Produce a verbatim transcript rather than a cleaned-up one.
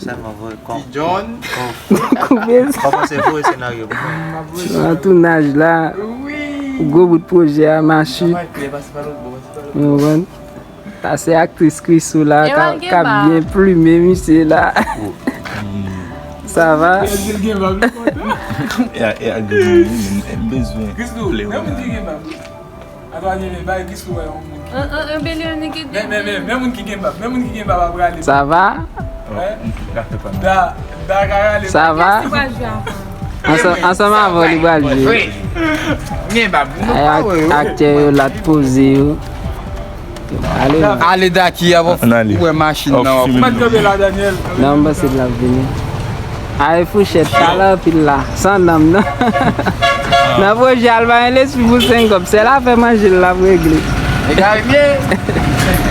Sèlman voye kòm. Ti John. Kòm. Kòmanse voye senaryo pou mwen. Nan tounaj la, gwo bout pwojè a mache. Ou konprann? Sa se aktris Krisou la k ap byen plime misye la. Sa va? M bezwen. Krisou, men moun ki gen bab. Atò, ane, men bay Krisou wè yon moun. Men, men, men, men moun ki gen bab, men moun ki gen bab ap rale. Sa va? Da, da ka rale. Sa va? Ansanm, ansanm avè w li pral jwe. Gen bab. Ay, ak- aktè yo la t poze yo. Ale. Ale Daki, avan ou wè machin nan w ap. Mèt kanpe la, Daniel. Non, m panse l ap vini. Ay, fouchèt, talè anpil la. San nanm, non. Nan pwojè a, l pa gen lespri pou senk kòb. Sèl afè manje l l ap regle. Egare byen.